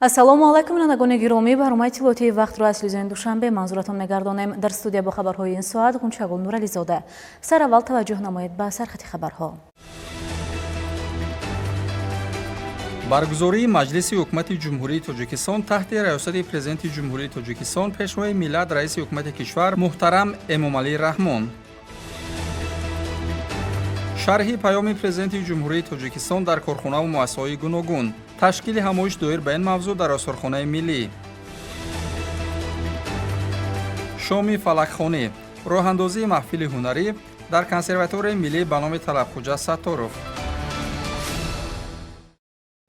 Ассалому алайкум, бинандагони гиромӣ. Барномаи иттилоотии «Вақтро» аз телевизиони Душанбе манзуратон мегардонем. Дар студия бо хабарҳои ин соат Ғунчагул Нурализода. Сараввал таваҷҷӯҳ намоед ба сархати хабарҳо. Баргузории Маҷлиси Ҳукумати Ҷумҳурии Тоҷикистон таҳти раёсати Президенти Ҷумҳурии Тоҷикистон, Пешвои миллат, Раиси Ҳукумати кишвар муҳтарам Эмомалӣ Раҳмон. Шарҳи паёми Президенти Ҷумҳурии Тоҷикистон дар корхонаву муассисаҳои гуногун. Ташкили ҳамоиш доир ба ин мавзӯъ дар осорхонаи миллӣ. Шоми фалакхонӣ. Роҳандозии маҳфили ҳунарӣ дар Консерваторияи миллӣ ба номи Талабхуҷа Сатторов.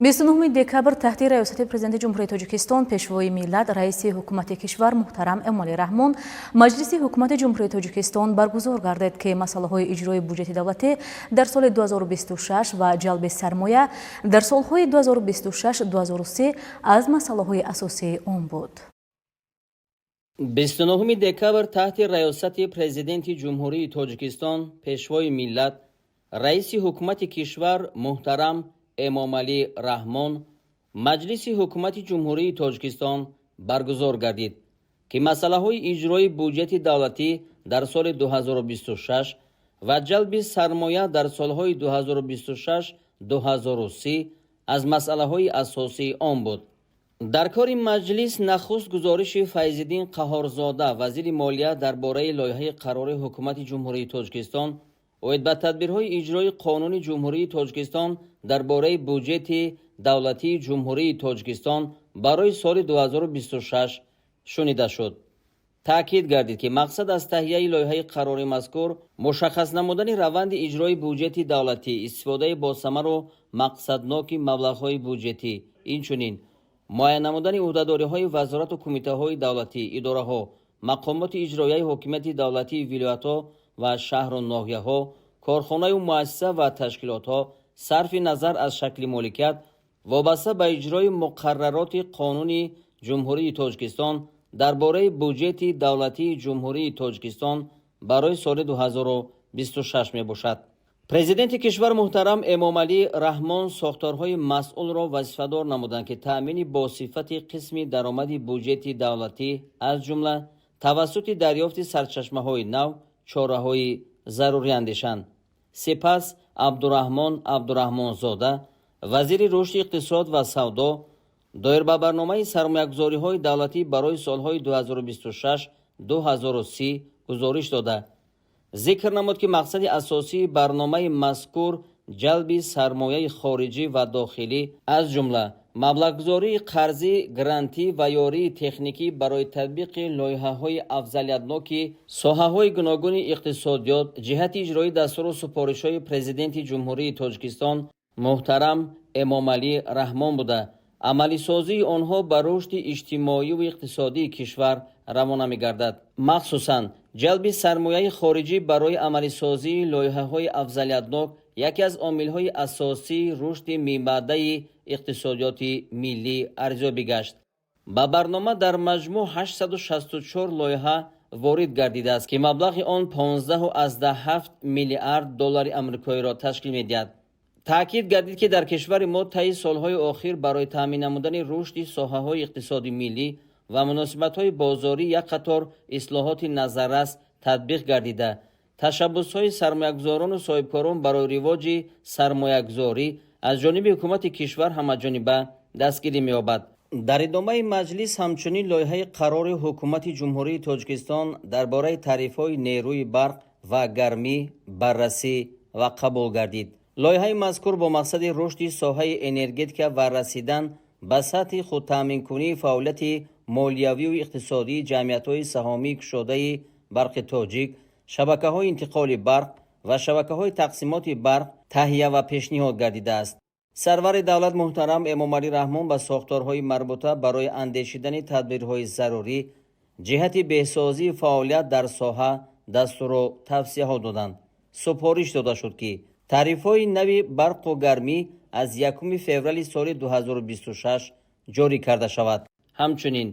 29 декабр таҳти раёсати Президенти Ҷумҳурии Тоҷикистон, Пешвои миллат, Раиси Ҳукумати кишвар муҳтарам Эмомалӣ Раҳмон Маҷлиси Ҳукумати Ҷумҳурии Тоҷикистон баргузор гардид, ки масъалаҳои иҷрои буҷети давлатӣ дар соли 2026 ва ҷалби сармоя дар солҳои 2026-2030 аз масъалаҳои асосии он буд. 29 декабр таҳти раёсати Президенти Ҷумҳурии Тоҷикистон, Пешвои миллат, Раиси Ҳукумати кишвар муҳтарам Эмомалӣ Раҳмон Маҷлиси Ҳукумати Ҷумҳурии Тоҷикистон баргузор гардид, ки масъалаҳои иҷрои буҷети давлатӣ дар соли 2026 ва ҷалби сармоя дар солҳои 2026-2030 аз масъалаҳои асосии он буд. Дар кори маҷлис нахуст гузориши Файзиддин Қаҳорзода, вазири молия, дар бораи лоиҳаи қарори Ҳукумати Ҷумҳурии Тоҷикистон оид ба тадбирҳои иҷрои Қонуни Ҷумҳурии Тоҷикистон дар бораи буҷети давлатии Ҷумҳурии Тоҷикистон барои соли 2026 шунида шуд. Таъкид гардид, ки мақсад аз таҳияи лоиҳаи қарори мазкур мушаххас намудани раванди иҷрои буҷети давлатӣ, истифодаи босамару мақсадноки маблағҳои буҷетӣ, инчунин муайян намудани ӯҳдадориҳои вазорату кумитаҳои давлатӣ, идораҳо, мақомоти иҷроияи ҳокимияти давлатии вилоятҳо ва шаҳру ноҳияҳо, корхонаю муассиса ва ташкилотҳо, сарфи назар аз шакли моликият, вобаста ба иҷрои муқаррароти Қонуни Ҷумҳурии Тоҷикистон дар бораи буҷети давлатии Ҷумҳурии Тоҷикистон барои соли 2026 мебошад. Президенти кишвар муҳтарам Эмомалӣ Раҳмон сохторҳои масъулро вазифадор намуданд, ки таъмини босифати қисми даромади буҷети давлатӣ, аз ҷумла тавассути дарёфти сарчашмаҳои нав, чораҳои зарурӣ андешанд. Сипас Абдураҳмон Абдураҳмонзода, вазири рушди иқтисод ва савдо, доир ба барномаи сармоягузориҳои давлатӣ барои солҳои 2026-2030 гузориш дода, зикр намуд, ки мақсади асосии барномаи мазкур ҷалби сармояи хориҷӣ ва дохилӣ, аз ҷумла маблағгузории қарзӣ, грантӣ ва ёрии техникӣ барои татбиқи лоиҳаҳои афзалиятноки соҳаҳои гуногуни иқтисодиёт ҷиҳати иҷрои дастуру супоришҳои Президенти Ҷумҳурии Тоҷикистон муҳтарам Эмомалӣ Раҳмон буда, амалисозии онҳо ба рушди иҷтимоию иқтисодии кишвар равона мегардад. Махсусан ҷалби сармояи хориҷӣ барои амалисозии лоиҳаҳои афзалиятнок яке аз омилҳои асосии рушди минбаъдаи иқтисодиёти миллӣ арзёбӣ гашт. Ба барнома дар маҷмӯъ 864 лоиҳа ворид гардидааст, ки маблағи он 15,7 миллиард доллари амрикоиро ташкил медиҳад. Таъкид гардид, ки дар кишвари мо таи солҳои охир барои таъмин намудани рушди соҳаҳои иқтисоди миллӣ ва муносибатҳои бозорӣ як қатор ислоҳоти назаррас татбиқ гардида, ташаббусҳои сармоягузорону соҳибкорон барои ривоҷи сармоягузорӣ аз ҷониби ҳукумати кишвар ҳамаҷониба дастгирӣ меёбад. Дар идомаи маҷлис ҳамчунин лоиҳаи қарори Ҳукумати Ҷумҳурии Тоҷикистон дар бораи тарифҳои нерӯи барқ ва гармӣ баррасӣ ва қабул гардид. Лоиҳаи мазкур бо мақсади рушди соҳаи энергетика ва расидан ба сатҳи худтаъминкунии фаъолияти молиявию иқтисодии ҷамъиятҳои саҳомии кушодаи Барқи Тоҷик, шабакаҳои интиқоли барқ ва шабакаҳои тақсимоти барқ таҳия ва пешниҳод гардидааст. Сарвари давлат муҳтарам Эмомалӣ Раҳмон ба сохторҳои марбута барои андешидани тадбирҳои зарурӣ ҷиҳати беҳсозии фаъолият дар соҳа дастуру тавсияҳо доданд. Супориш дода шуд, ки тарифҳои нави барқу гармӣ аз 1 феврали соли 2026 ҷорӣ карда шавад. Ҳамчунин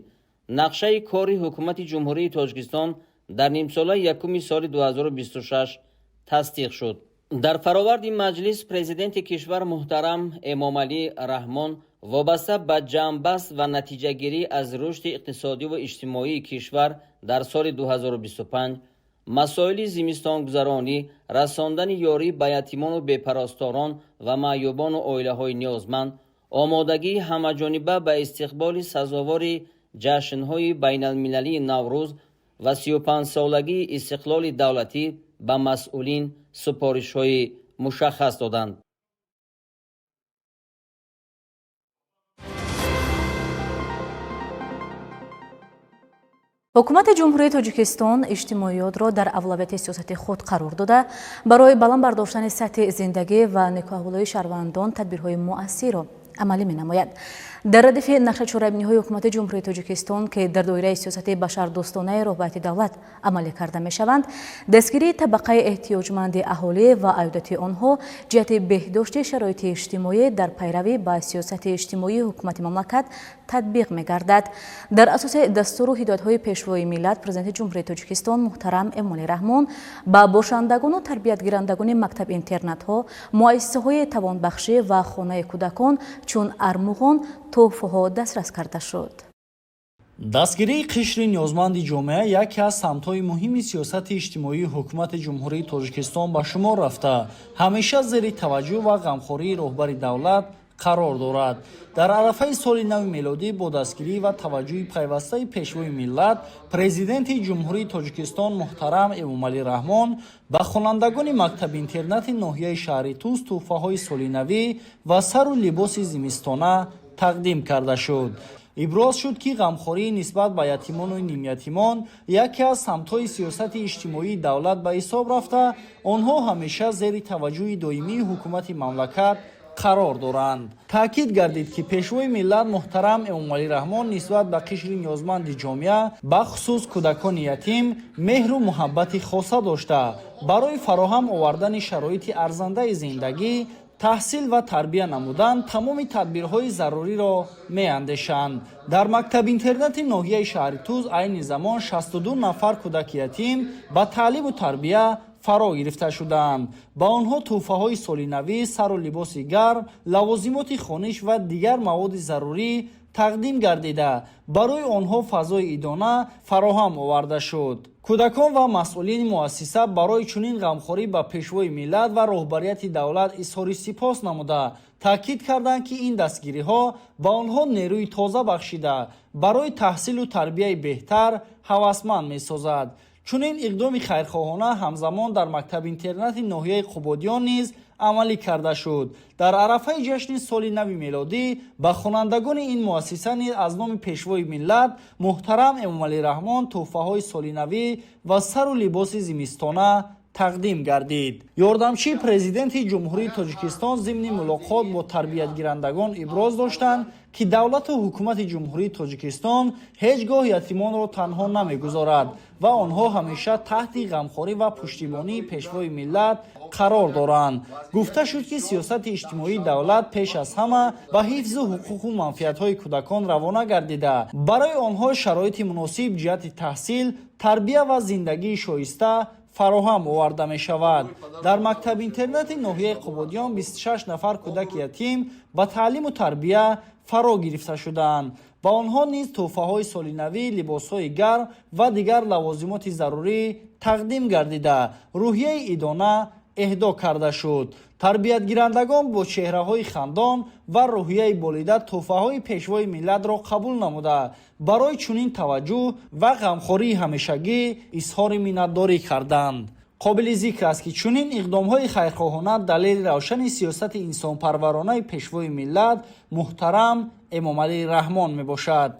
нақшаи кори Ҳукумати Ҷумҳурии Тоҷикистон дар нимсолаи якуми соли 2026 тасдиқ шуд. Дар фароварди маҷлис президенти кишвар муҳтарам Эмомалӣ Раҳмон вобаста ба ҷамъбаст ва натиҷагирӣ аз рушди иқтисодиву иҷтимоии кишвар дар соли 2025, масоили зимистонгузаронӣ, расондани ёрӣ ба ятимону бепарасторон ва маъюбону оилаҳои ниёзманд, омодагии ҳамаҷониба ба истиқболи сазовори ҷашнҳои байналмилалии Наврӯз ва 35-солагии истиқлоли давлатӣ ба масъулин супоришҳои мушаххас доданд. Ҳукумати Ҷумҳурии Тоҷикистон иҷтимоиётро дар авлавияти сиёсати худ қарор дода, барои баланд бардоштани сатҳи зиндагӣ ва некӯаҳволии шаҳрвандон тадбирҳои муассирро амалӣ менамояд. Дар радифи нақшачорабиниҳои Ҳукумати Ҷумҳурии Тоҷикистон, ки дар доираи сиёсати башардӯстонаи роҳбарияти давлат амалӣ карда мешаванд, дастгирии табақаи эҳтиёҷманди аҳолӣ ва аёдати онҳо ҷиҳати беҳдошти шароити иҷтимоӣ дар пайравӣ ба сиёсати иҷтимоии ҳукумати мамлакат татбиқ мегардад. Дар асоси дастуру ҳидоятҳои Пешвои миллат, Президенти Ҷумҳурии Тоҷикистон муҳтарам Эмомалӣ Раҳмон ба бошандагону тарбиятгирандагони мактаб-интернатҳо, муассисаҳои тавонбахшӣ ва хонаи кӯдакон чун армуғон тӯҳфаҳо дастрас карда шуд. Дастгирии қишри ниёзманди ҷомеа яке аз самтҳои муҳими сиёсати иҷтимоии Ҳукумати Ҷумҳурии Тоҷикистон ба шумор рафта, ҳамеша зери таваҷҷӯҳ ва ғамхории роҳбари давлат қарор дорад. Дар арафаи соли нави мелодӣ бо дастгирӣ ва таваҷҷӯҳи пайвастаи Пешвои миллат, Президенти Ҷумҳурии Тоҷикистон муҳтарам Эмомалӣ Раҳмон ба хонандагони мактаби-интернати ноҳияи шаҳри Тӯс тӯҳфаҳои солинавӣ ва сару либоси зимистона тақдим карда шуд. Иброз шуд, ки ғамхорӣ нисбат ба ятимону нимятимон яке аз самтҳои сиёсати иҷтимоии давлат ба ҳисоб рафта, онҳо ҳамеша зери таваҷҷӯҳи доимии ҳукумати мамлакат қарор доранд. Таъкид гардид, ки Пешвои миллат муҳтарам Эмомалӣ Раҳмон нисбат ба қишри ниёзманди ҷомеа, бахусус кӯдакони ятим, меҳру муҳаббати хоса дошта, барои фароҳам овардани шароити арзандаи зиндагӣ, таҳсил ва тарбия намудан тамоми тадбирҳои заруриро меандешанд. Дар мактаби-интернати ноҳияи шаҳри Тӯз айни замон 62 нафар кӯдаки ятим ба таълиму тарбия фаро гирифта шудаанд. Ба онҳо тӯҳфаҳои солинавӣ, сару либоси гарм, лавозимоти хониш ва дигар маводи зарурӣ тақдим гардида, барои онҳо фазои идона фароҳам оварда шуд. Кӯдакон ва масъулини муассиса барои чунин ғамхорӣ ба Пешвои миллат ва роҳбарияти давлат изҳори сипос намуда, таъкид карданд, ки ин дастгириҳо ба онҳо нерӯи тоза бахшида, барои таҳсилу тарбияи беҳтар ҳавасманд месозад. Чунин иқдоми хайрхоҳона ҳамзамон дар мактаби-интернати ноҳияи Қубодиён низ амалӣ карда шуд. Дар арафаи ҷашни соли нави мелодӣ ба хонандагони ин муассиса низ аз номи Пешвои миллат муҳтарам Эмомалӣ Раҳмон тӯҳфаҳои солинавӣ ва сару либоси зимистона тақдим гардид. Ёрдамчии Президенти Ҷумҳурии Тоҷикистон зимни мулоқот бо тарбиятгирандагон иброз доштанд, ки давлату ҳукумати Ҷумҳурии Тоҷикистон ҳеҷ гоҳ ятимонро танҳо намегузорад ва онҳо ҳамеша таҳти ғамхорӣ ва пуштибонии Пешвои миллат қарор доранд. Гуфта шуд, ки сиёсати иҷтимоии давлат пеш аз ҳама ба ҳифзу ҳуқуқу манфиатҳои кӯдакон равона гардида, барои онҳо шароити муносиб ҷиҳати таҳсил, тарбия ва зиндагии шоиста фароҳам оварда мешавад. Дар мактаби-интернати ноҳияи Қубодиён 26 нафар кӯдаки ятим ба таълиму тарбия фаро гирифта шудаанд. Ба онҳо низ тӯҳфаҳои солинавӣ, либосҳои гарм ва дигар лавозимоти зарурӣ тақдим гардида, рӯҳияи идона эҳдо карда шуд. Тарбиятгирандагон бо чеҳраҳои хандон ва рӯҳияи болида тӯҳфаҳои Пешвои миллатро қабул намуда, барои чунин таваҷҷӯҳ ва ғамхории ҳамешагӣ изҳори миннатдорӣ карданд. Қобили зикр аст, ки чунин иқдомҳои хайрхоҳона далели равшани сиёсати инсонпарваронаи Пешвои миллат муҳтарам Эмомалӣ Раҳмон мебошад.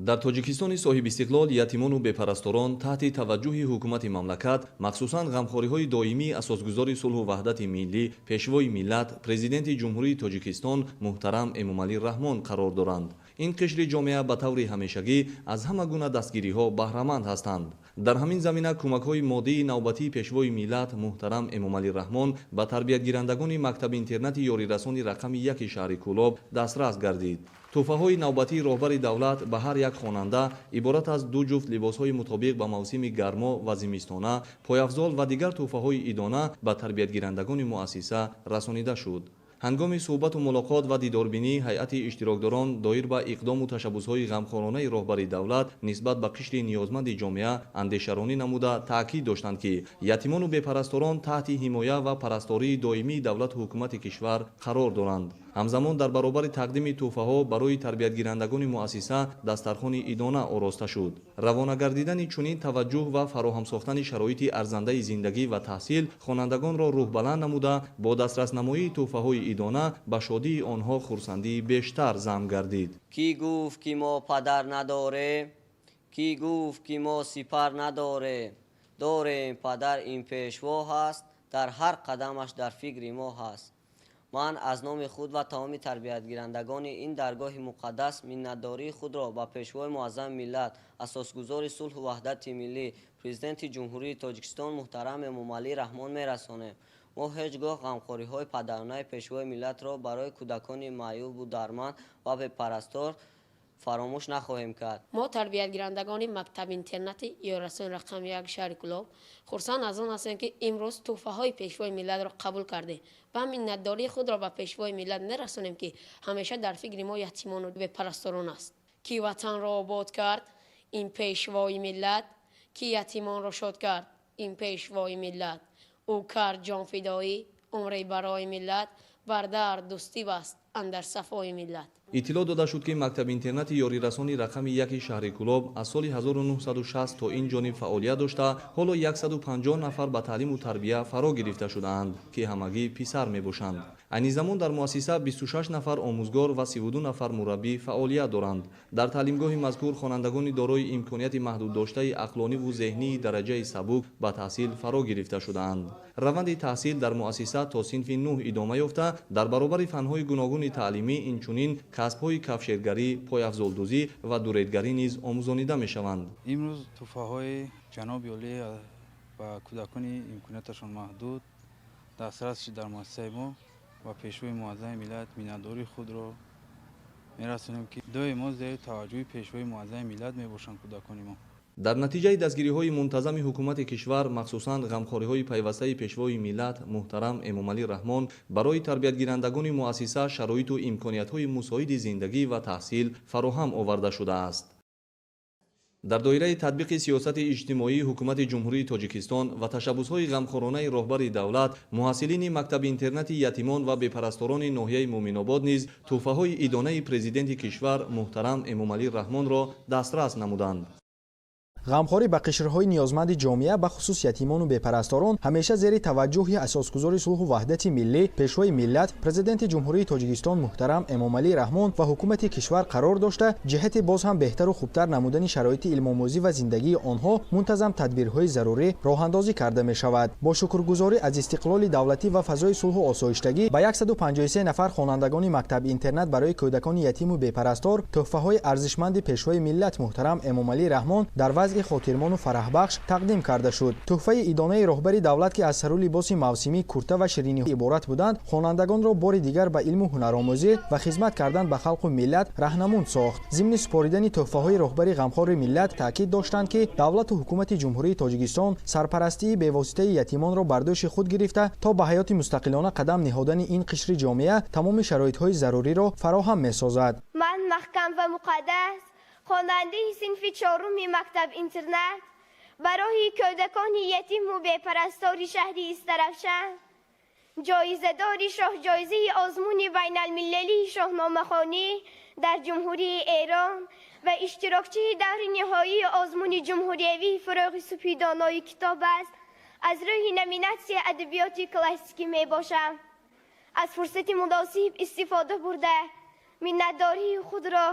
Дар Тоҷикистони соҳибистиқлол ятимону бепарасторон таҳти таваҷҷӯҳи ҳукумати мамлакат, махсусан ғамхориҳои доимии асосгузори сулҳу ваҳдати миллӣ, Пешвои миллат, Президенти Ҷумҳурии Тоҷикистон муҳтарам Эмомалӣ Раҳмон қарор доранд. Ин қишри ҷомеа ба таври ҳамешагӣ аз ҳама гуна дастгириҳо баҳраманд ҳастанд. Дар ҳамин замина кӯмакҳои моддии навбатии Пешвои миллат муҳтарам Эмомалӣ Раҳмон ба тарбиятгирандагони мактаби-интернати ёрирасони рақами яки шаҳри Кӯлоб дастрас гардид. Тӯҳфаҳои навбатии роҳбари давлат ба ҳар як хонанда иборат аз ду ҷуфт либосҳои мутобиқ ба мавсими гармо ва зимистона, пойафзол ва дигар тӯҳфаҳои идона ба тарбиятгирандагони муассиса расонида шуд. Ҳангоми суҳбату мулоқот ва дидорбинӣ ҳайати иштирокдорон доир ба иқдому ташаббусҳои ғамхоронаи роҳбари давлат нисбат ба қишри ниёзманди ҷомеа андешаронӣ намуда, таъкид доштанд, ки ятимону бепарасторон таҳти ҳимоя ва парастории доимии давлату ҳукумати кишвар қарор доранд. Ҳамзамон дар баробари тақдими тӯҳфаҳо барои тарбиятгирандагони муассиса дастархони идона ороста шуд. Равона гардидани чунин таваҷҷӯҳ ва фароҳам сохтани шароити арзандаи зиндагӣ ва таҳсил хонандагонро рӯҳбаланд намуда, бо дастраснамоии тӯҳфаҳои идона ба шодии онҳо хурсандии бештар зам гардид. Кӣ гуфт, ки мо падар надорем? Кӣ гуфт, ки мо сипар надорем? Дорем падар, ин Пешво ҳаст, дар ҳар қадамаш дар фикри мо ҳаст. Ман аз номи худ ва тамоми тарбиятгирандагони ин даргоҳи муқаддас миннатдории худро ба Пешвои муаззами миллат, асосгузори сулҳу ваҳдати миллӣ, Президенти Ҷумҳурии Тоҷикистон муҳтарам Эмомалӣ Раҳмон мерасонем. Мо ҳеҷ гоҳ ғамхориҳои падаронаи Пешвои миллатро барои кӯдакони маъюбу дарманд ва бепарастор фаромӯш нахоҳем кард. Мо, тарбиятгирандагони мактаби-интернати ёрирасон рақами як шаҳри Кӯлоб, хурсанд аз он ҳастем, ки имрӯз тӯҳфаҳои Пешвои миллатро қабул кардем ва миннатдории худро ба Пешвои миллат мерасонем, ки ҳамеша дар фикри мо ятимону бепарасторон аст. Ки ватанро обод кард, ин Пешвои миллат, ки ятимонро шод кард, ин Пешвои миллат. Ӯ кард ҷонфидоӣ умре барои миллат, бар дард дӯстӣ баст андар сафои миллат. Иттилоъ дода шуд, ки мактаби-интернати ёрирасони рақами яки шаҳри Кӯлоб аз соли 1960 то ин ҷониб фаъолият дошта, ҳоло 150 нафар ба таълиму тарбия фаро гирифта шудаанд, ки ҳамагӣ писар мебошанд. Айни замон дар муассиса 26 нафар омӯзгор ва 32 нафар мураббӣ фаъолият доранд. Дар таълимгоҳи мазкур хонандагони дорои имконияти маҳдуддоштаи ақлониву зеҳнии дараҷаи сабук ба таҳсил фаро гирифта шудаанд. Раванди таҳсил дар муассиса то синфи нӯҳ идома ёфта, дар баробари фанҳои гуногуни таълимӣ инчунин касбҳои кафшергарӣ, пойафзолдӯзӣ ва дуредгарӣ низ омӯзонида мешаванд. Имрӯз тӯҳфаҳои ҷаноби олӣ ба кӯдакони имконияташон маҳдуд дастрас шуд дар муассисаи мо ва Пешвои муаззами миллат миннатдории худро мерасонем, ки доимо зери таваҷҷӯҳи Пешвои муаззами миллат мебошанд кӯдакони мо. Дар натиҷаи дастгириҳои мунтазами ҳукумати кишвар, махсусан ғамхориҳои пайвастаи Пешвои миллат муҳтарам Эмомалӣ Раҳмон, барои тарбиятгирандагони муассиса шароиту имкониятҳои мусоиди зиндагӣ ва таҳсил фароҳам оварда шудааст. Дар доираи татбиқи сиёсати иҷтимоии ҳукумати Ҷумҳурии Тоҷикистон ва ташаббусҳои ғамхоронаи роҳбари давлат, муҳассилини мактаби-интернати ятимон ва бепарасторони ноҳияи Муъминобод низ тӯҳфаҳои идонаи президенти кишвар муҳтарам Эмомалӣ Раҳмонро дастрас намуданд. Ғамхорӣ ба қишрҳои ниёзманди ҷомеа, бахусус ятимону бепарасторон, ҳамеша зери таваҷҷӯҳи асосгузори сулҳу ваҳдати миллӣ, Пешвои миллат, Президенти Ҷумҳурии Тоҷикистон муҳтарам Эмомалӣ Раҳмон ва ҳукумати кишвар қарор дошта, ҷиҳати боз ҳам беҳтару хубтар намудани шароити илмомӯзӣ ва зиндагии онҳо мунтазам тадбирҳои зарурӣ роҳандозӣ карда мешавад. Бо шукргузорӣ аз истиқлоли давлатӣ ва фазои сулҳу осоиштагӣ ба 153 нафар хонандагони мактаб-интернат барои кӯдакони ятиму бепарастор тӯҳфаҳои арзишманди Пешвои миллат муҳтарам Эмомалӣ Раҳмон дар вазъи хотирмону фараҳбахш тақдим карда шуд. Тӯҳфаи идонаи роҳбари давлат, ки аз сару либоси мавсимӣ, курта ва ширинӣ иборат буданд, хонандагонро бори дигар ба илму ҳунаромӯзӣ ва хизмат кардан ба халқу миллат раҳнамун сохт. Зимни супоридани тӯҳфаҳои роҳбари ғамхори миллат таъкид доштанд, ки давлату ҳукумати Ҷумҳурии Тоҷикистон сарпарастии бевоситаи ятимонро бар дӯши худ гирифта, то ба ҳаёти мустақилона қадам ниҳодани ин қишри ҷомеа тамоми шароитҳои заруриро фароҳам месозад. Ман, Маҳкам ва Муқаддас, хонандаи синфи чоруми мактаб-интернат барои кӯдакони ятиму бепарастори шаҳри Истаравшан, ҷоизадори шоҳҷоизаи озмуни байналмилалии шоҳномахонӣ дар Ҷумҳурии Эрон ва иштирокчии даври ниҳоии озмуни ҷумҳуриявии «Фурӯғи субҳи китоб аст» аз рӯи номинатсияи адабиёти классикӣ мебошам. Аз фурсати муносиб истифода бурда, миннатдории худро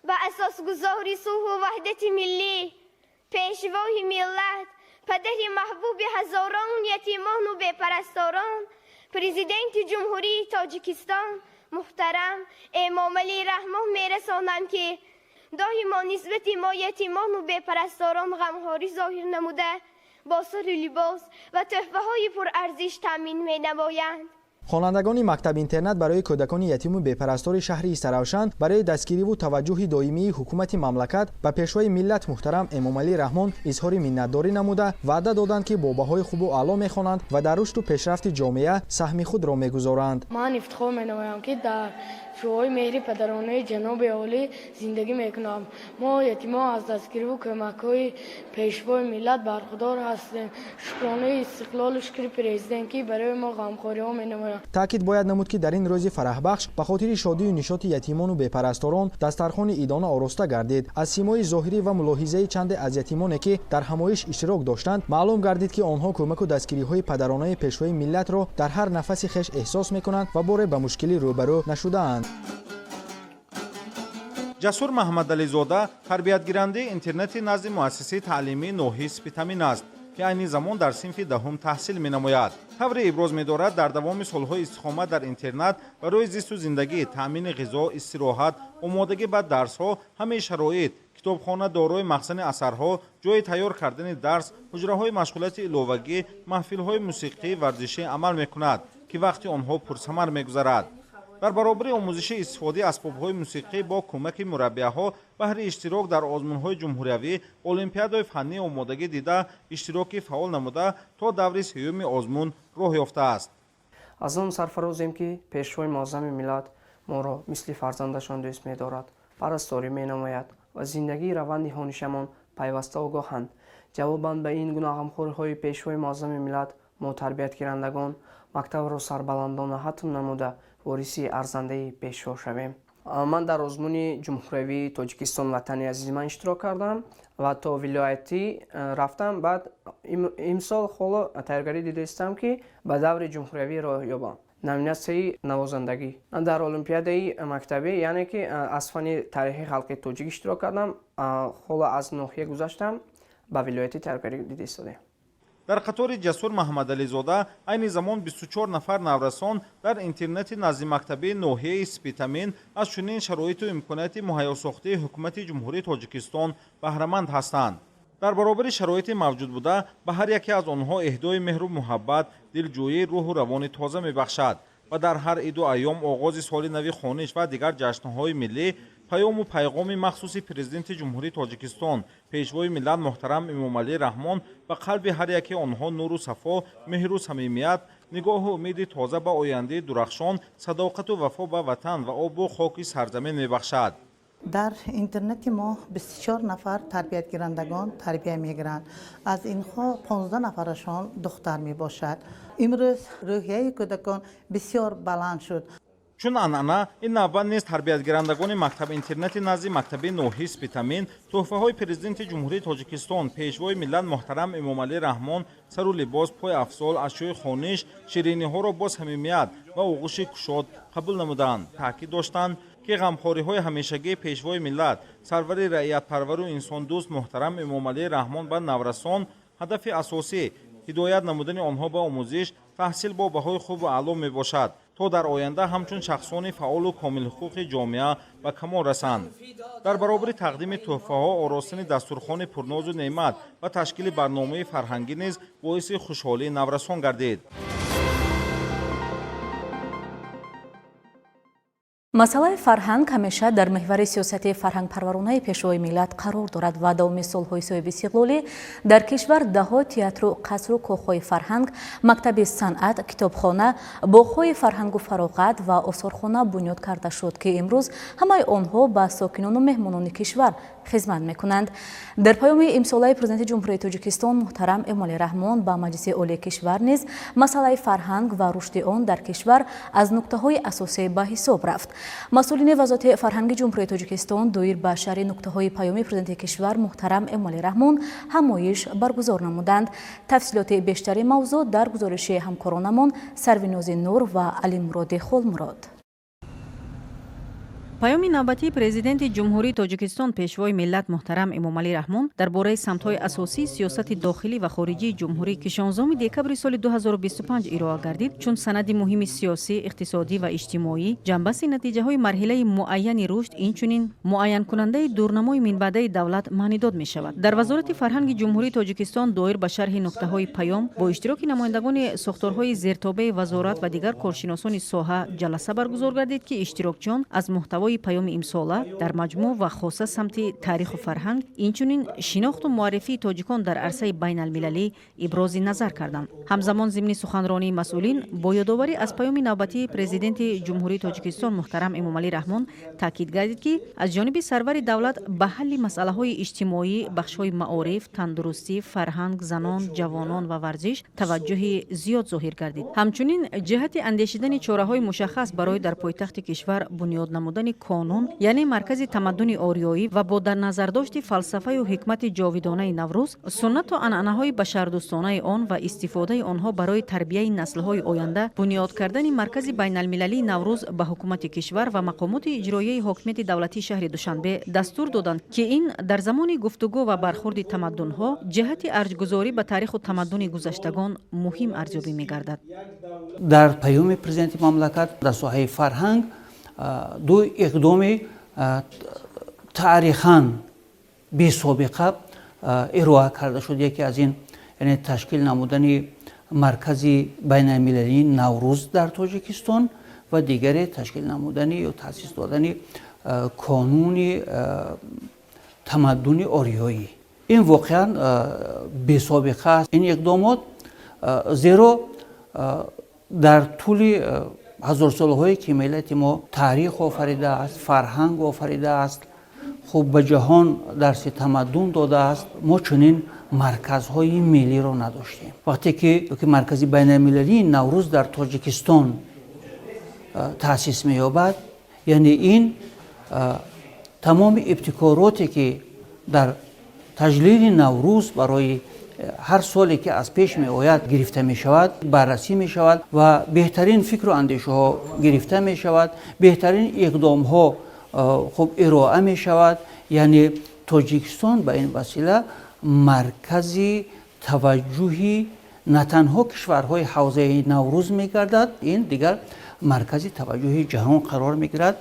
ба асосгузори сулҳу ваҳдати миллӣ, Пешвои миллат, падари маҳбуби ҳазорон ятимону бепарасторон, Президенти Ҷумҳурии Тоҷикистон муҳтарам Эмомалӣ Раҳмон мерасонам, ки Доимо нисбати мо ятимону бепарасторон ғамхорӣ зоҳир намуда, бо сару либос ва тӯҳфаҳои пурарзиш таъмин менамоянд. Хонандагони мактаб-интернат барои кӯдакони ятиму бепарастори шаҳри Истаравшан барои дастгириву таваҷҷӯҳи доимии ҳукумати мамлакат ба Пешвои миллат муҳтарам Эмомалӣ Раҳмон изҳори миннатдорӣ намуда, ваъда доданд, ки бо баҳои хубу аъло мехонанд ва дар рушду пешрафти ҷомеа саҳми худро мегузоранд. Ман ифтихор менамоям, ки дар шӯъои меҳри падаронаи ҷаноби олӣ зиндагӣ мекунам. Мо ятимон аз дастгириву кӯмакҳои Пешвои миллат бархурдор ҳастем. Шукронаи истиқлолу шукри президент, ки барои мо ғамхориҳо менамояд. Таъкид бояд намуд, ки дар ин рӯзи фараҳбахш ба хотири шодию нишоти ятимону бепарасторон дастархони идона ороста гардид. Аз симои зоҳирӣ ва мулоҳизаи чанде аз ятимоне, ки дар ҳамоиш иштирок доштанд, маълум гардид, ки онҳо кӯмаку дастгириҳои падаронаи Пешвои миллатро дар ҳар нафаси хеш эҳсос мекунанд ва боре ба мушкилӣ рӯбарӯ нашудаанд. Ҷасур Маҳмадализода тарбиятгирандаи интернати назди муассисаи таълимии ноҳияи Спитамин аст, ки айни замон дар синфи 10-ум таҳсил менамояд. Тавре иброз медорад, дар давоми солҳои истиқомат дар интернат барои зисту зиндагӣ, таъмини ғизо, истироҳат, омодагӣ ба дарсҳо ҳамаи шароит, китобхона дорои махзани асарҳо, ҷои тайёр кардани дарс, ҳуҷраҳои машғулияти иловагӣ, маҳфилҳои мусиқӣ, варзишӣ амал мекунад, ки вақти онҳо пурсамар мегузарад. Дар баробари омӯзиши истифодаи асбобҳои мусиқӣ бо кӯмаки мураббияҳо баҳри иштирок дар озмунҳои ҷумҳуриявӣ, олимпиадаҳои фаннӣ омодагӣ дида, иштироки фаъол намуда, то даври сеюми озмун роҳ ёфтааст. Аз он сарфарозем, ки Пешвои муаззами миллат моро мисли фарзандашон дӯст медорад, парасторӣ менамояд ва зиндагии раванди хонишамон пайваста огоҳанд. Ҷавобан ба ин гуна ғамхориҳои Пешвои муаззами миллат, мо тарбиятгирандагон мактабро сарбаландона хатм намуда, вориси арзандаи Пешво шавем. Ман дар озмуни ҷумҳуриявии Тоҷикистон «Ватани азизи ман» иштирок кардам ва то вилоятӣ рафтам. Баъд имсол ҳоло тайёргарӣ дидаистам, ки ба даври ҷумҳуриявӣ роҳ ёбам, номинатсияи навозандагӣ. Дар олимпиадаи мактабӣ, яъне ки аз фанни таърихи халқи тоҷик иштирок кардам. Ҳоло аз ноҳия гузаштам, ба вилоятӣ тайёргарӣ дида истодаем. Дар қатори Ҷасур Маҳмадализода айни замон 24 нафар наврасон дар интернати наздимактабии ноҳияи Спитамин аз чунин шароиту имконияти муҳайёсохтаи ҳукумати Ҷумҳурии Тоҷикистон баҳраманд ҳастанд. Дар баробари шароити мавҷуд буда, ба ҳар яке аз онҳо эҳдои меҳру муҳаббат, дилҷӯӣ, рӯҳу равони тоза мебахшад ва дар ҳар иду айём, оғози соли нави хониш ва дигар ҷашнҳои миллӣ паёму пайғоми махсуси Президенти Ҷумҳурии Тоҷикистон, Пешвои миллат муҳтарам Эмомалӣ Раҳмон ба қалби ҳар яке онҳо нуру сафо, меҳру самимият, нигоҳу умеди тоза ба ояндаи дурахшон, садоқату вафо ба ватан ва обу хоки сарзамин мебахшад. Дар интернати мо 24 нафар тарбиятгирандагон тарбия мегиранд. Аз инҳо 15 нафарашон духтар мебошад. Имрӯз рӯҳияи кӯдакон бисёр баланд шуд. Чун анъана, ин навбат низ тарбиятгирандагони мактаб-интернати назди мактаби ноҳияи Спитамин тӯҳфаҳои Президенти Ҷумҳурии Тоҷикистон, Пешвои миллат муҳтарам Эмомалӣ Раҳмон, сару либос, пойафзол, ашёи хониш, шириниҳоро бо самимият ва оғӯши кушод қабул намуданд. Таъкид доштанд, ки ғамхориҳои ҳамешагии Пешвои миллат, сарвари раиятпарвару инсондӯст муҳтарам Эмомалӣ Раҳмон ба наврасон ҳадафи асосӣ ҳидоят намудани онҳо ба омӯзиш, таҳсил бо баҳои хубу аъло мебошад, то дар оянда ҳамчун шахсони фаъолу комилҳуқуқи ҷомеа ба камол расанд. Дар баробари тақдими тӯҳфаҳо, оростани дастурхони пурнозу неъмат ва ташкили барномаи фарҳангӣ низ боиси хушҳолии наврасон гардид. Масъалаи фарҳанг ҳамеша дар меҳвари сиёсати фарҳангпарваронаи Пешвои миллат қарор дорад ва давоми солҳои соҳибистиқлолӣ дар кишвар даҳҳо театру қасру кохҳои фарҳанг, мактаби санъат, китобхона, боғҳои фарҳангу фароғат ва осорхона бунёд карда шуд, ки имрӯз ҳамаи онҳо ба сокинону меҳмонони кишвар хизмат мекунанд. Дар паёми имсолаи Президенти Ҷумҳурии Тоҷикистон муҳтарам Эмомалӣ Раҳмон ба Маҷлиси Олии кишвар низ масъалаи фарҳанг ва рушди он дар кишвар аз нуктаҳои асосӣ ба ҳисоб рафт. Масъулини Вазорати фарҳанги Ҷумҳурии Тоҷикистон доир ба шарҳи нуктаҳои паёми Президенти кишвар муҳтарам Эмомалӣ Раҳмон ҳамоиш баргузор намуданд. Тафсилоти бештари мавзӯъ дар гузориши ҳамкоронамон Сарвинози Нур ва Алимуроди Холмурод. Паёми навбатии Президенти Ҷумҳурии Тоҷикистон, Пешвои миллат муҳтарам Эмомалӣ Раҳмон дар бораи самтҳои асосии сиёсати дохилӣ ва хориҷии ҷумҳурӣ, ки 16 декабри соли 2025 ироа гардид, чун санади муҳими сиёсӣ, иқтисодӣ ва иҷтимоӣ, ҷанбаси натиҷаҳои марҳилаи муайяни рушд, инчунин муайянкунандаи дурнамои минбаъдаи давлат маънидод мешавад. Дар Вазорати фарҳанги Ҷумҳурии Тоҷикистон доир ба шарҳи нуктаҳои паём бо иштироки намояндагони сохторҳои зертобеи вазорат ва дигар коршиносони соҳа ҷаласа баргузор гардид, ки иштирокчиён аз муҳтаво паёми имсола дар маҷмӯъ ва хоса самти таъриху фарҳанг, инчунин шинохту муаррифии тоҷикон дар арсаи байналмилалӣ ибрози назар карданд. Ҳамзамон, зимни суханронии масъулин бо ёдоварӣ аз паёми навбатии Президенти Ҷумҳурии Тоҷикистон муҳтарам Эмомалӣ Раҳмон таъкид гардид, ки аз ҷониби сарвари давлат ба ҳалли масъалаҳои иҷтимоӣ, бахшҳои маориф, тандурустӣ, фарҳанг, занон, ҷавонон ва варзиш таваҷҷӯҳи зиёд зоҳир гардид. Ҳамчунин ҷиҳати андешидани чораҳои мушаххас барои дар пойтахти кишвар бунёд намудани конун, яъне маркази тамаддуни ориёӣ ва бо дар назардошти фалсафаю ҳикмати ҷовидонаи Наврӯз, суннату анъанаҳои башардӯстонаи он ва истифодаи онҳо барои тарбияи наслҳои оянда, бунёд кардани маркази байналмилалии Наврӯз ба ҳукумати кишвар ва мақомоти иҷроияи ҳокимияти давлатии шаҳри Душанбе дастур доданд, ки ин дар замони гуфтугӯ ва бархурди тамаддунҳо ҷиҳати арҷгузорӣ ба таъриху тамаддуни гузаштагон муҳим арзёбӣ мегардад. Дар паёми президенти мамлакат дар соҳаи фарҳанг ду иқдоми таърихан бесобиқа ироа карда шуд. Яке аз ин, яъне ташкил намудани маркази байналмилалии Наврӯз дар Тоҷикистон ва дигаре ташкил намудани ё таъсис додани конуни тамаддуни ориёӣ. Ин воқеан бесобиқа аст ин иқдомот, зеро дар тӯли ҳазорсолаҳое ки миллати мо таърих офаридааст, фарҳанг офаридааст, хуб ба ҷаҳон дарси тамаддун додааст, мо чунин марказҳои миллиро надоштем. Вақте ки маркази байналмилалии Наврӯз дар Тоҷикистон таъсис меёбад, яъне ин тамоми ибтикороте ки дар таҷлили Наврӯз барои ҳар соле ки аз пеш меояд гирифта мешавад, баррасӣ мешавад ва беҳтарин фикру андешаҳо гирифта мешавад, беҳтарин иқдомҳо хуб ироа мешавад. Яъне Тоҷикистон ба ин васила маркази таваҷҷӯҳи на танҳо кишварҳои ҳавзаи Наврӯз мегардад, ин дигар маркази таваҷҷӯҳи ҷаҳон қарор мегирад.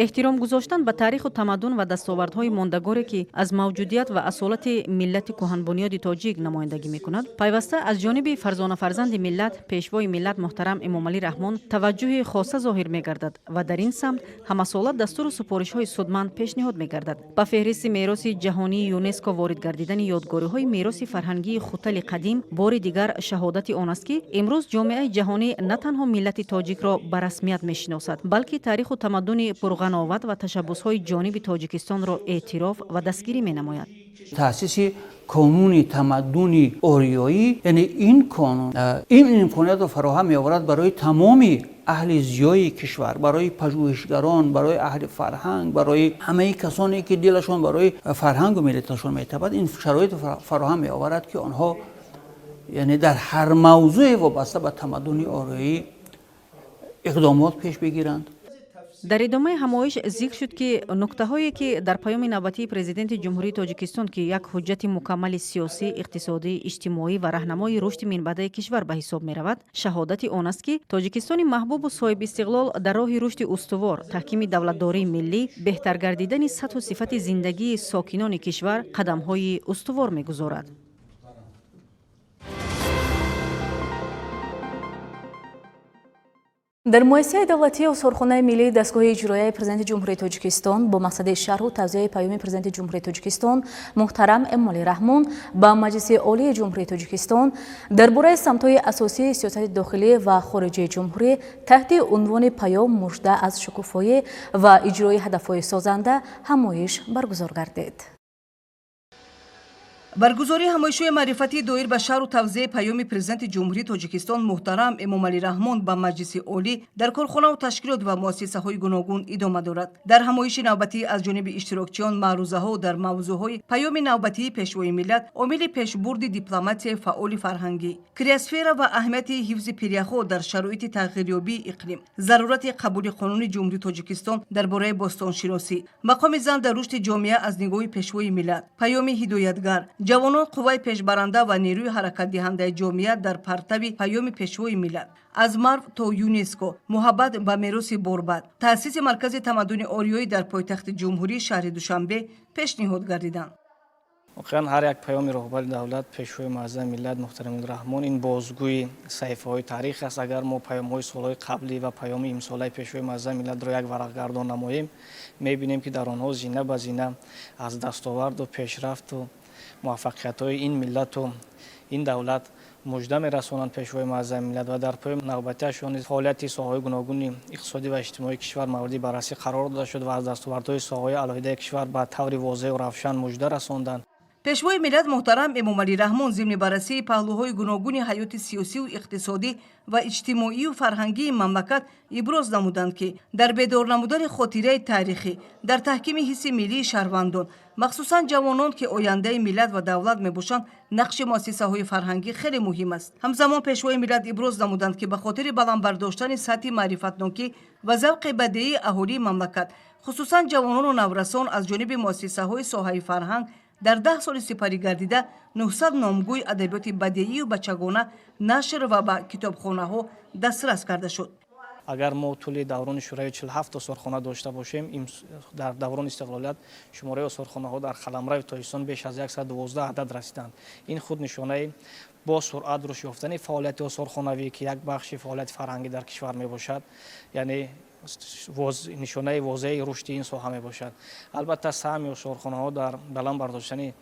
Эҳтиром гузоштан ба таъриху тамаддун ва дастовардҳои мондагоре, ки аз мавҷудият ва асолати миллати кӯҳанбунёди тоҷик намояндагӣ мекунад, пайваста аз ҷониби фарзонафарзанди миллат, Пешвои миллат муҳтарам Эмомалӣ Раҳмон таваҷҷӯҳи хоса зоҳир мегардад ва дар ин самт ҳамасола дастуру супоришҳои судманд пешниҳод мегардад. Ба феҳристи мероси ҷаҳонии ЮНЕСКО ворид гардидани ёдгориҳои мероси фарҳангии Хутали қадим бори дигар шаҳодати он аст, ки имрӯз ҷомеаи ҷаҳонӣ на танҳо миллати тоҷикро ба расмият мешиносад, балки таъриху тамаддуни пурғановат ва ташаббусҳои ҷониби Тоҷикистонро эътироф ва дастгирӣ менамояд. Таъсиси конуни тамаддуни ориёӣ, яъне ин конун ин имкониятро фароҳам меоварад барои тамоми аҳли зиёи кишвар, барои пажӯҳишгарон, барои аҳли фарҳанг, барои ҳамаи касоне ки дилашон барои фарҳангу миллаташон метабад, ин шароитро фароҳам меоварад, ки онҳо яъне дар ҳар мавзӯе вобаста ба тамаддуни ориёӣ иқдомот пеш бигиранд. Дар идомаи ҳамоиш зикр шуд, ки нуктаҳое, ки дар паёми навбатии Президенти Ҷумҳурии Тоҷикистон, ки як ҳуҷҷати мукаммали сиёсӣ, иқтисодӣ, иҷтимоӣ ва раҳнамои рушди минбаъдаи кишвар ба ҳисоб меравад, шаҳодати он аст, ки Тоҷикистони маҳбубу соҳибистиқлол дар роҳи рушди устувор, таҳкими давлатдории миллӣ, беҳтар гардидани сатҳу сифати зиндагии сокинони кишвар қадамҳои устувор мегузорад. Дар муассисаи давлатии Осорхонаи миллии дастгоҳи иҷроияи Президенти Ҷумҳурии Тоҷикистон бо мақсади шарҳу тавзеҳи паёми Президенти Ҷумҳурии Тоҷикистон муҳтарам Эмомалӣ Раҳмон ба Маҷлиси Олии Ҷумҳурии Тоҷикистон дар бораи самтҳои асосии сиёсати дохилӣ ва хориҷии ҷумҳурӣ таҳти унвони «Паём мужда аз шукуфоӣ ва иҷрои ҳадафҳои созанда» ҳамоиш баргузор гардид. Баргузории ҳамоишҳои маърифатӣ доир ба шарҳу тавзеҳи паёми Президенти Ҷумҳурии Тоҷикистон муҳтарам Эмомалӣ Раҳмон ба Маҷлиси Олӣ дар корхонаву ташкилот ва муассисаҳои гуногун идома дорад. Дар ҳамоиши навбатӣ аз ҷониби иштирокчиён маърузаҳо дар мавзӯъҳои паёми навбатии Пешвои миллат, омили пешбурди дипломатияи фаъоли фарҳангӣ, криосфера ва аҳамияти ҳифзи пиряхҳо дар шароити тағйирёбии иқлим, зарурати қабули қонуни Ҷумҳурии Тоҷикистон дар бораи бостоншиносӣ, мақоми зан дар рушди ҷомеа аз нигоҳи Пешвои миллат, паёми ҳидоятгар, ҷавонон қувваи пешбаранда ва нерӯи ҳаракатдиҳандаи ҷомеа дар партави паёми Пешвои миллат, аз Марв то ЮНЕСКО, муҳаббат ба мероси борбад, таъсиси маркази тамаддуни ориёӣ дар пойтахти ҷумҳурӣ шаҳри Душанбе пешниҳод гардиданд. Воқеан, ҳар як паёми роҳбари давлат, Пешвои муаззами миллат муҳтарам Раҳмон, ин бозгӯи саҳифаҳои таърих аст. Агар мо паёмҳои солҳои қаблӣ ва паёми имсолаи Пешвои муаззами миллатро як варақгардон намоем, мебинем, ки дар онҳо зина ба зина аз дастоварду пешрафту муваффақиятҳои ин миллату ин давлат мужда мерасонанд Пешвои муаззами миллат. Ва дар паёми навбатиашон низ фаъолияти соҳаҳои гуногуни иқтисодӣ ва иҷтимоии кишвар мавриди баррасӣ қарор дода шуд ва аз дастовардҳои соҳаҳои алоҳидаи кишвар ба таври возеҳу равшан мужда расонданд. Пешвои миллат муҳтарам Эмомалӣ Раҳмон зимни баррасии паҳлӯҳои гуногуни ҳаёти сиёсиву иқтисодӣ ва иҷтимоию фарҳангии мамлакат иброз намуданд, ки дар бедор намудани хотираи таърихӣ, дар таҳкими ҳисси миллии шаҳрвандон, махсусан ҷавонон, ки ояндаи миллат ва давлат мебошанд, нақши муассисаҳои фарҳангӣ хеле муҳим аст. Ҳамзамон Пешвои миллат иброз намуданд, ки ба хотири баланд бардоштани сатҳи маърифатнокӣ ва завқи бадеии аҳолии мамлакат, хусусан ҷавонону наврасон, аз ҷониби муассисаҳои соҳаи фарҳанг дар 10 соли сипарӣ гардида 900 номгӯи адабиёти бадеию бачагона нашр ва ба китобхонаҳо дастрас карда шуд. Агар мо тӯли даврони Шӯравӣ 47 осорхона дошта бошем, дар даврони истиқлолият шумораи осорхонаҳо дар қаламрави Тоҷикистон беш аз 112 адад расиданд. Ин худ нишонаи бо суръат рушд ёфтани фаъолияти осорхонавӣ, ки як бахши фаъолияти фарҳангӣ дар кишвар мебошад, яъне нишонаи возеҳи рушди ин соҳа мебошад. Албатта, саҳми осорхонаҳо дар баланд бардоштани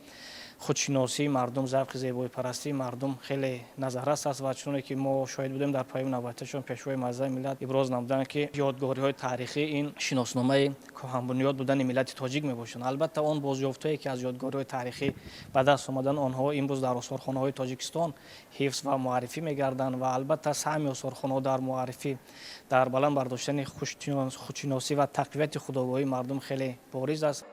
худшиносии мардум, завқи зебоипарастии мардум хеле назаррас аст. Ва чуноне ки мо шоҳид будем, дар паёми навбатиашон Пешвои муаззами миллат иброз намуданд, ки ёдгориҳои таърихӣ ин шиносномаи кӯҳанбунёд будани миллати тоҷик мебошанд. Албатта, он бозёфтҳое, ки аз ёдгориҳои таърихӣ ба даст омаданд, онҳо имрӯз дар осорхонаҳои Тоҷикистон ҳифз ва муаррифӣ мегарданд. Ва албатта, саҳми осорхонаҳо дар муаррифӣ, дар баланд бардоштани худшиносӣ ва тақвияти худогоҳии мардум хеле бориз аст.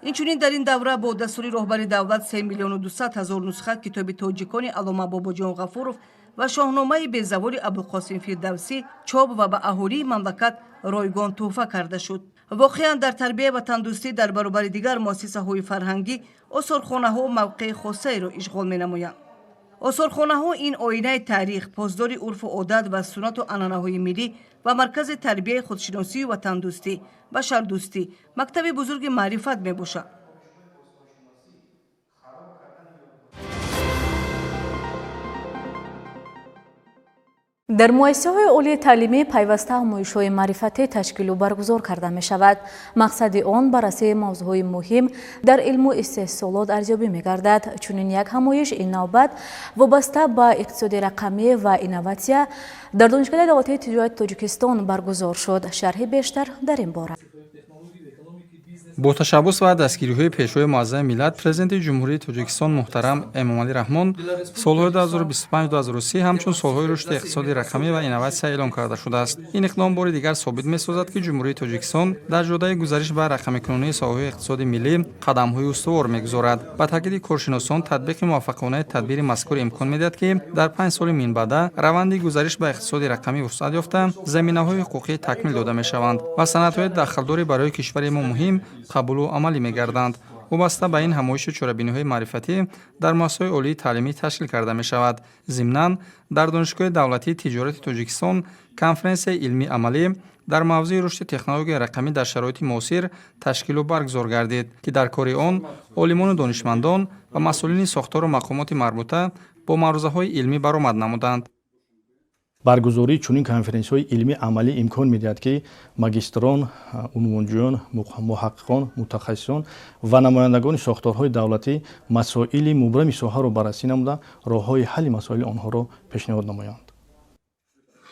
Инчунин дар ин давра бо дастури роҳбари давлат 3 миллиону 200 ҳазор нусха китоби тоҷикони Аллома Бобоҷон Ғафуров ва Шоҳномаи безаволи Абулқосим Фирдавсӣ чоп ва ба аҳолии мамлакат ройгон тӯҳфа карда шуд. Воқеан, дар тарбия ва тандӯстӣ дар баробари дигар муассисаҳои фарҳангӣ осорхонаҳо мавқеи хосаеро ишғол менамоянд. Осорхонаҳо ин оинаи таърих, посдори урфу одат ва суннату анъанаҳои миллӣ ва маркази тарбияи худшиносию ватандӯстӣ, башардӯстӣ, мактаби бузурги маърифат мебошад. Дар муассисаҳои олии таълимӣ пайваста ҳамоишҳои маърифатӣ ташкилу баргузор карда мешавад. Мақсади он баррасии мавзӯъҳои муҳим дар илму истеҳсолот арзёбӣ мегардад. Чунин як ҳамоиш ин навбат вобаста ба иқтисоди рақамӣ ва инноватсия дар Донишгоҳи давлатии тиҷорати Тоҷикистон баргузор шуд. Шарҳи бештар дар ин бора. Бо ташаббус ва дастгириҳои Пешвои муаззами миллат, Президенти Ҷумҳурии Тоҷикистон муҳтарам Эмомалӣ Раҳмон, солҳои 2025-2030 ҳамчун солҳои рушди иқтисоди рақамӣ ва инноватсия эълон карда шудааст. Ин иқдом бори дигар собит месозад, ки Ҷумҳурии Тоҷикистон дар ҷодаи гузариш ба рақамикунонии соҳаҳои иқтисоди миллӣ қадамҳои устувор мегузорад. Ба таъкиди коршиносон, татбиқи муваффақонаи тадбири мазкур имкон медиҳад, ки дар 5 соли минбаъда раванди гузариш ба иқтисоди рақамӣ вусъат ёфта, заминаҳои ҳуқуқӣ такмил дода мешаванд ва санадҳои дахлдори барои кишвари мо муҳим қабулу амалӣ мегарданд. Вобаста ба ин ҳамоишу чорабиниҳои маърифатӣ дар муассисаҳои олии таълимӣ ташкил карда мешавад. Зимнан, дар Донишгоҳи давлатии тиҷорати Тоҷикистон конференсияи илмии амалӣ дар мавзӯи рушди технологияи рақамӣ дар шароити муосир ташкилу баргузор гардид, ки дар кори он олимону донишмандон ва масъулини сохтору мақомоти марбута бо маърузаҳои илмӣ баромад намуданд. Баргузории чунин конференсияҳои илмии амалӣ имкон медиҳад, ки магистрон, унвонҷӯён, муҳаққиқон, мутахассисон ва намояндагони сохторҳои давлатӣ масоили мубрами соҳаро баррасӣ намуда, роҳҳои ҳалли масоили онҳоро пешниҳод намоянд.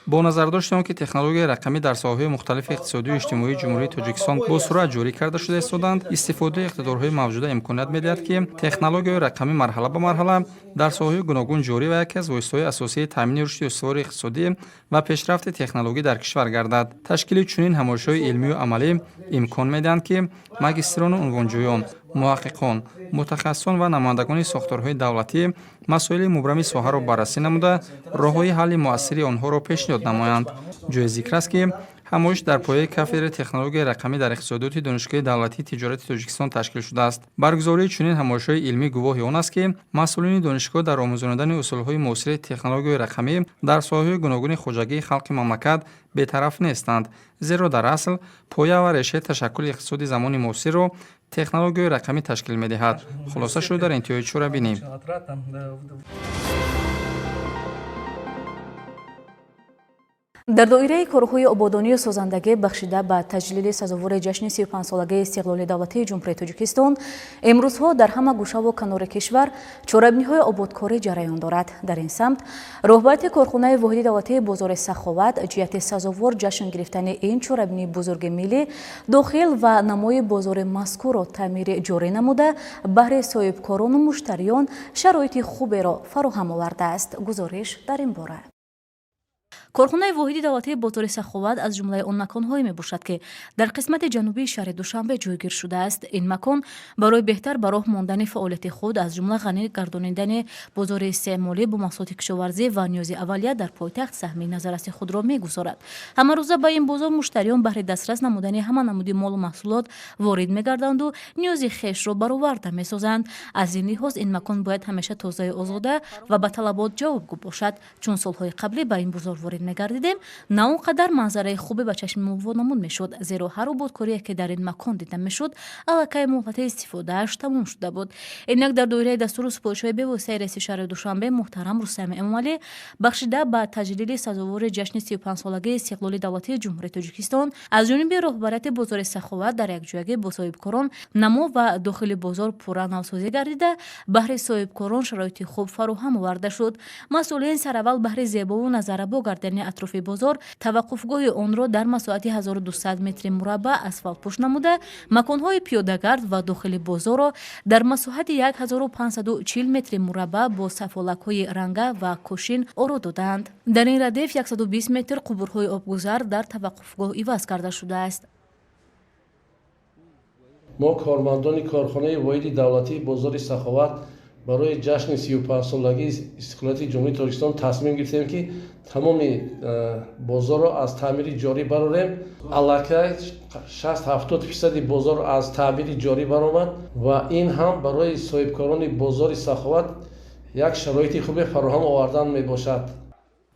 Бо назардошти он ки технологияи рақамӣ дар соҳаҳои мухталифи иқтисодию иҷтимоии Ҷумҳурии Тоҷикистон бо суръат ҷорӣ карда шуда истодаанд, истифодаи иқтидорҳои мавҷуда имконият медиҳад, ки технологияҳои рақамӣ марҳала ба марҳала дар соҳаҳои гуногун ҷорӣ ва яке аз воситаҳои асосии таъмини рушди устувори иқтисодӣ ва пешрафти технологӣ дар кишвар гардад. Ташкили чунин ҳамоишҳои илмию амалӣ имкон медиҳанд, ки магистрону унвонҷӯён, муҳаққиқон, мутахассисон ва намояндагони сохторҳои давлатӣ масоили мубрами соҳаро баррасӣ намуда, роҳҳои ҳалли муассири онҳоро пешниҳод намоянд. Ҷои зикр аст, ки ҳамоиш дар пояи кафедраи технологияи рақамӣ дар иқтисодиёти Донишгоҳи давлатии тиҷорати Тоҷикистон ташкил шудааст. Баргузории чунин ҳамоишҳои илмӣ гувоҳи он аст, ки масъулини донишгоҳ дар омӯзонидани усулҳои муосири технологияи рақамӣ дар соҳаҳои гуногуни хоҷагии халқи мамлакат бетараф нестанд, зеро дар асл поя ва решаи ташаккули иқтисоди замони муосирро технологияи рақамӣ ташкил медиҳад. Хулоса шуд дар интиҳои чорабинӣ. Дар доираи корҳои ободонию созандагӣ бахшида ба таҷлили сазовори ҷашни 35-солагии истиқлоли давлатии Ҷумҳурии Тоҷикистон, имрӯзҳо дар ҳама гӯшаву канори кишвар чорабиниҳои ободкорӣ ҷараён дорад. Дар ин самт роҳбарияти корхонаи воҳиди давлатии бозори Саховат ҷиҳати сазовор ҷашн гирифтани ин чорабинии бузурги миллӣ дохил ва намои бозори мазкурро таъмири ҷорӣ намуда, баҳри соҳибкорону муштариён шароити хуберо фароҳам овардааст. Гузориш дар ин бора. Корхонаи воҳиди давлатии бозори Саховат аз ҷумлаи он маконҳое мебошад, ки дар қисмати ҷанубии шаҳри Душанбе ҷойгир шудааст. Ин макон барои беҳтар ба роҳ мондани фаъолияти худ, аз ҷумла ғанӣ гардонидани бозори истеъмолӣ бо маҳсулоти кишоварзӣ ва ниёзи аввалия дар пойтахт саҳми назарраси худро мегузорад. Ҳамарӯза ба ин бозор муштариён баҳри дастрас намудани ҳама намуди молу маҳсулот ворид мегарданду ниёзи хешро бароварда месозанд. Аз ин лиҳоз ин макон бояд ҳамеша тозаю озода ва ба талабот ҷавобгӯ бошад. Чун солҳои қаблӣ ба ин бозор ворид мегардидем, на он қадар манзараи хубе ба чашми мо вонамуд мешуд, зеро ҳар ободкорие ки дар ин макон дида мешуд, аллакай муҳлати истифодааш тамом шуда буд. Инак дар доираи дастуру супоришҳои бевоситаи раиси шаҳри Душанбе муҳтарам Рустами Эмомалӣ бахшида ба таҷлили сазовори ҷашни 35-солагии истиқлоли давлатии Ҷумҳурии Тоҷикистон аз ҷониби роҳбарияти бозори Саховат дар якҷоягӣ бо соҳибкорон намо ва дохили бозор пурра навсозӣ гардида, баҳри соҳибкорон шароити хуб фароҳам оварда шуд. Масъулин сараввал баҳри зебову назаррабо гардидани атрофи бозор таваққуфгоҳи онро дар масоҳати 1200 метри мураббаъ асфалтпӯш намуда, маконҳои пиёдагард ва дохили бозорро дар масоҳати 1540 метри мураббаъ бо сафолакҳои ранга ва кошин оро додаанд. Дар ин радиф 120 метр қубурҳои обгузар дар таваққуфгоҳ иваз карда шудааст. Мо кормандони корхонаи воҳиди давлатии бозори Саховат барои ҷашни 35-солагии истиқлолияти Ҷумҳурии Тоҷикистон тасмим гирифтем, ки тамоми бозорро аз таъмири ҷорӣ барорем. Аллакай 60-70% бозор аз таъмири ҷорӣ баромад ва ин ҳам барои соҳибкорони бозори Саховат як шароити хубе фароҳам овардан мебошад.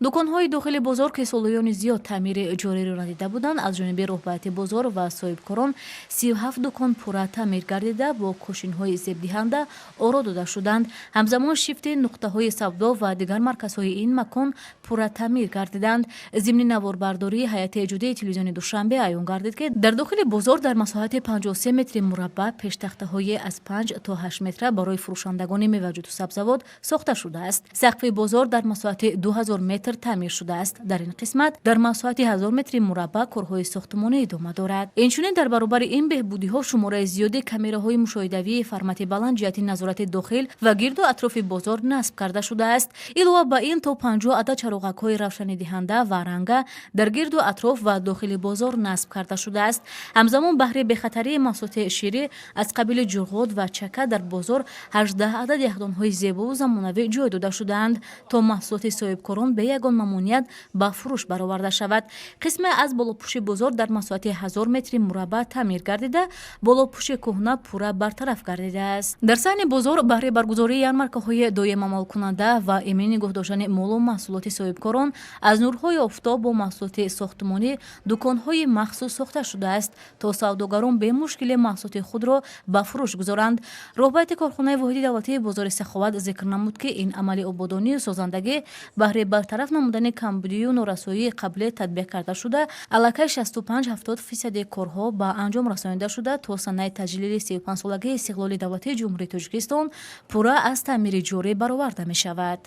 Дуконҳои дохили бозор, ки солҳоёни зиёд таъмири ҷориро надида буданд, аз ҷониби роҳбарияти бозор ва соҳибкорон 37 дукон пурра таъмир гардида, бо кошинҳои зебдиҳанда оро дода шуданд. Ҳамзамон шифти нуқтаҳои савдо ва дигар марказҳои ин макон пурра таъмир гардиданд. Зимни наворбардории ҳайати эҷодии телевизиони Душанбе аён гардид, ки дар дохили бозор дар масоҳати 53 метри мураббаъ пештахтаҳои аз 5 то 8 метра барои фурӯшандагони меваҷоту сабзавот сохта шудааст. Сақфи бозор дар масоҳати 2000 метр таъмир шудааст. Дар ин қисмат дар масоҳати 1000 метри мураббаъ корҳои сохтмонӣ идома дорад. Инчунин дар баробари ин беҳбудиҳо шумораи зиёди камераҳои мушоҳидавии формати баланд ҷиҳати назорати дохил ва гирду атрофи бозор насб карда шудааст. Илова ба ин то 50 адад чароғакҳои равшанидиҳанда ва ранга дар гирду атроф ва дохили бозор насб карда шудааст. Ҳамзамон баҳри бехатарии маҳсулоти ширӣ аз қабили ҷурғот ва чака дар бозор 18 адад яхдонҳои зебову замонавӣ ҷой дода шудаанд, то маҳсулоти соҳибкорон бе ягон мамоният ба фурӯш бароварда шавад. Қисме аз болопӯши бозор дар масоҳати 1000 метри мураббаъ таъмир гардида, болопӯши кӯҳна пурра бартараф гардидааст. Дар саҳни бозор баҳри баргузории ярмаркаҳои доимамалкунанда ва эмин нигоҳ доштани молу маҳсулоти соҳибкорон аз нурҳои офтоб бо маҳсулоти сохтмонӣ дуконҳои махсус сохта шудааст, то савдогарон бемушкиле маҳсулоти худро ба фурӯш гузоранд. Роҳбарияти корхонаи воҳиди давлатии бозори Саховат зикр намуд, ки ин амали ободонию созандагӣ баҳри бартараф намудани камбудию норасоии қабле татбиқ карда шуда, аллакай 65-70% корҳо ба анҷом расонида шуда, то санаи таҷлили 35-солагии истиқлоли давлатии Ҷумҳурии Тоҷикистон пурра аз таъмири ҷорӣ бароварда мешавад.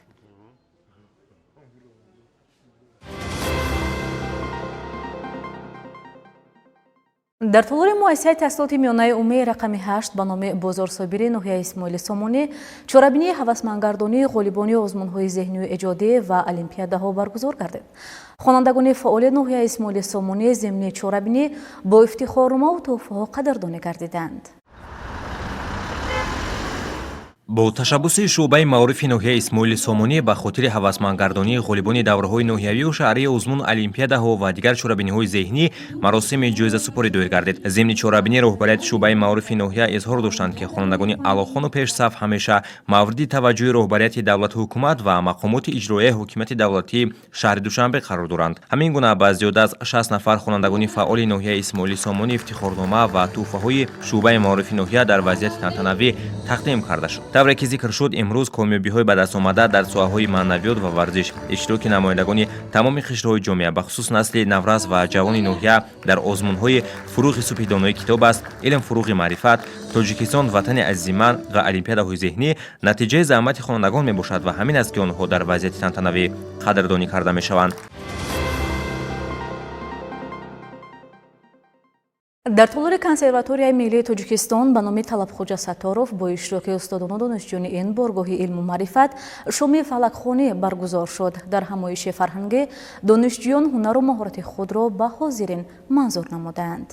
Дар толори муассисаи таҳсилоти миёнаи умумии рақами 8 ба номи Бозорсобири ноҳияи Исмоили Сомонӣ чорабинии ҳавасмандгардонии ғолибони озмунҳои зеҳнию эҷодӣ ва олимпиадаҳо баргузор гардид. Хонандагони фаъоли ноҳияи Исмоили Сомонӣ зимни чорабинӣ бо ифтихорномаву тӯҳфаҳо қадрдонӣ гардиданд. Бо ташаббуси шӯъбаи маорифи ноҳияи Исмоили Сомонӣ ба хотири ҳавасмандгардонии ғолибони давраҳои ноҳиявию шаҳрии озмун, олимпиадаҳо ва дигар чорабиниҳои зеҳнӣ маросими ҷоизасупорӣ доир гардид. Зимни чорабинӣ роҳбарияти шӯъбаи маорифи ноҳия изҳор доштанд, ки хонандагони аълохону пешсаф ҳамеша мавриди таваҷҷӯҳи роҳбарияти давлату ҳукумат ва мақомоти иҷроияи ҳокимияти давлатии шаҳри Душанбе қарор доранд. Ҳамин гуна ба зиёда аз 60 нафар хонандагони фаъоли ноҳияи Исмоили Сомонӣ ифтихорнома ва тӯҳфаҳои шӯъбаи маорифи ноҳия дар вазъияти тантанавӣ тақдим карда шуд. Тавре ки зикр шуд, имрӯз комёбиҳои ба даст омада дар соҳаҳои маънавиёт ва варзиш, иштироки намояндагони тамоми қишрҳои ҷомеа, бахусус насли наврас ва ҷавони ноҳия дар озмунҳои «Фурӯғи субҳи донои китоб аст», «Илм фурӯғи маърифат», «Тоҷикистон ватани азизи ман» ва олимпиадаҳои зеҳнӣ натиҷаи заҳмати хонандагон мебошад ва ҳамин аст, ки онҳо дар вазъияти тантанавӣ қадрдонӣ карда мешаванд. Дар толори консерваторияи миллии Тоҷикистон ба номи Талабхоҷа Сатторов бо иштироки устодону донишҷӯёни ин боргоҳи илму маърифат шоми фалакхонӣ баргузор шуд. Дар ҳамоиши фарҳангӣ донишҷӯён ҳунару маҳорати худро ба ҳозирин манзур намуданд.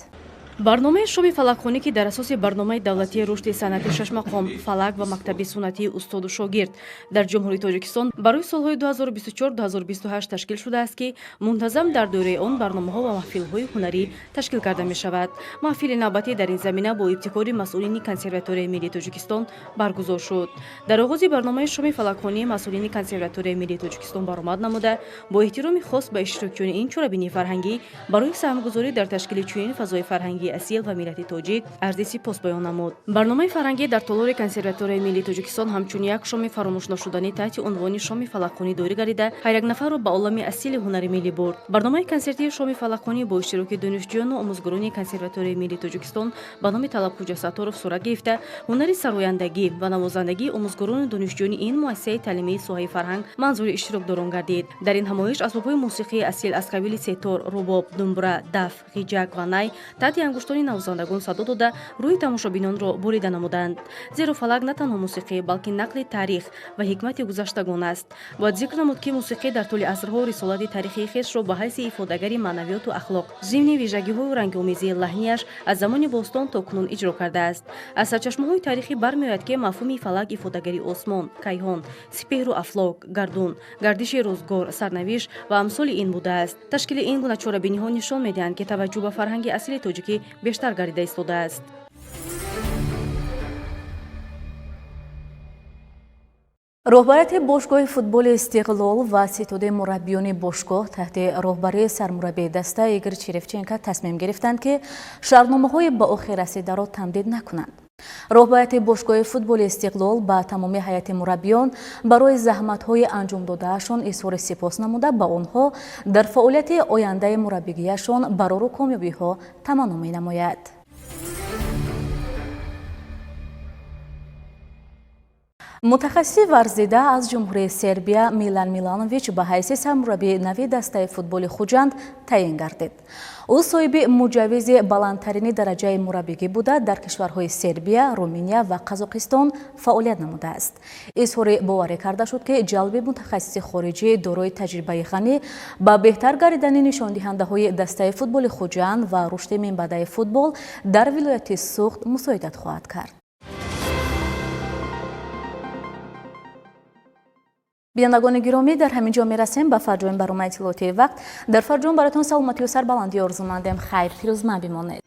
Барномаи шоми фалакхонӣ, ки дар асоси барномаи давлатии рушди санъати шашмақом, фалак ва мактаби суннатии устоду шогирд дар Ҷумҳурии Тоҷикистон барои солҳои 2024-2028 ташкил шудааст, ки мунтазам дар доираи он барномаҳо ва маҳфилҳои ҳунарӣ ташкил карда мешавад. Маҳфили навбатӣ дар ин замина бо ибтикори масъулини Консерваторияи миллии Тоҷикистон баргузор шуд. Дар оғози барномаи шоми фалакхонӣ масъулини Консерваторияи миллии Тоҷикистон баромад намуда, бо эҳтироми хос ба иштирокчиёни ин чорабинии фарҳангӣ барои саҳмгузорӣ дар ташкили чунин фазои фарҳангӣ асил ва миллати тоҷик арзи сипос баён намуд. Барномаи фарҳангӣ дар толори Консерваторияи миллии Тоҷикистон ҳамчун як шоми фаромӯшнашуданӣ таҳти унвони шоми фалакхонӣ доир гардида, ҳар як нафарро ба олами асили ҳунари миллӣ бурд. Барномаи консертии шоми фалакхонӣ бо иштироки донишҷӯёну омӯзгорони Консерваторияи миллии Тоҷикистон ба номи Талабхоҷа Сатторов сурат гирифта, ҳунари сарояндагӣ ва навозандагии омӯзгорону донишҷӯёни ин муассисаи таълимии соҳаи фарҳанг манзури иштирокдорон гардид. Дар ин ҳамоиш асбобҳои мусиқии асил аз қабили сетор, рубоб, думбура, даф, ғиҷак ва най таҳти ангуштони навозандагон садо дода, рӯҳи тамошобинонро бурида намуданд. Зеро фалак на танҳо мусиқӣ, балки нақли таърих ва ҳикмати гузаштагон аст. Бояд зикр намуд, ки мусиқӣ дар тӯли асрҳо рисолати таърихии хешро ба ҳайси ифодагари маънавиёту ахлоқ зимни вижагиҳою рангомезии лаҳнияш аз замони бостон то кунун иҷро кардааст. Аз сарчашмаҳои таърихӣ бармеояд, ки мафҳуми фалак ифодагари осмон, кайҳон, сипеҳру афлок, гардун, гардиши рӯзгор, сарнавишт ва амсоли ин будааст. Ташкили ин гуна чорабиниҳо нишон медиҳанд, ки таваҷҷӯҳ ба фарҳанги асили тоҷикӣ бештар гардида истодааст. Роҳбарияти бошгоҳи футболи Истиқлол ва ситоди мураббиёни бошгоҳ таҳти роҳбарии сармураббии даста Игор Черевченко тасмим гирифтанд, ки шартномаҳои ба охир расидаро тамдид накунанд. Роҳбарияти бошгоҳи футболи Истиқлол ба тамоми ҳайати мураббиён барои заҳматҳои анҷомдодаашон изҳори сипос намуда, ба онҳо дар фаъолияти ояндаи мураббигиашон барору комёбиҳо таманно менамояд. Мутахассиси варзида аз Ҷумҳурии Сербия Милан Миланович ба ҳайси сармураббии нави дастаи футболи Хуҷанд таъин гардид. Ӯ соҳиби муҷаввизи баландтарини дараҷаи мураббигӣ буда, дар кишварҳои Сербия, Руминия ва Қазоқистон фаъолият намудааст. Изҳори боварӣ карда шуд, ки ҷалби мутахассиси хориҷӣ дорои таҷрибаи ғанӣ ба беҳтар гардидани нишондиҳандаҳои дастаи футболи Хуҷанд ва рушди минбаъдаи футбол дар вилояти Суғд мусоидат хоҳад кард. Бинандагони гиромӣ, дар ҳамин ҷо мерасем ба фарҷоми барномаи иттилоотии вақт. Дар фарҷом бароятон саломатию сарбаландӣ орзумандем. Хайр, пирӯзманд бимонед.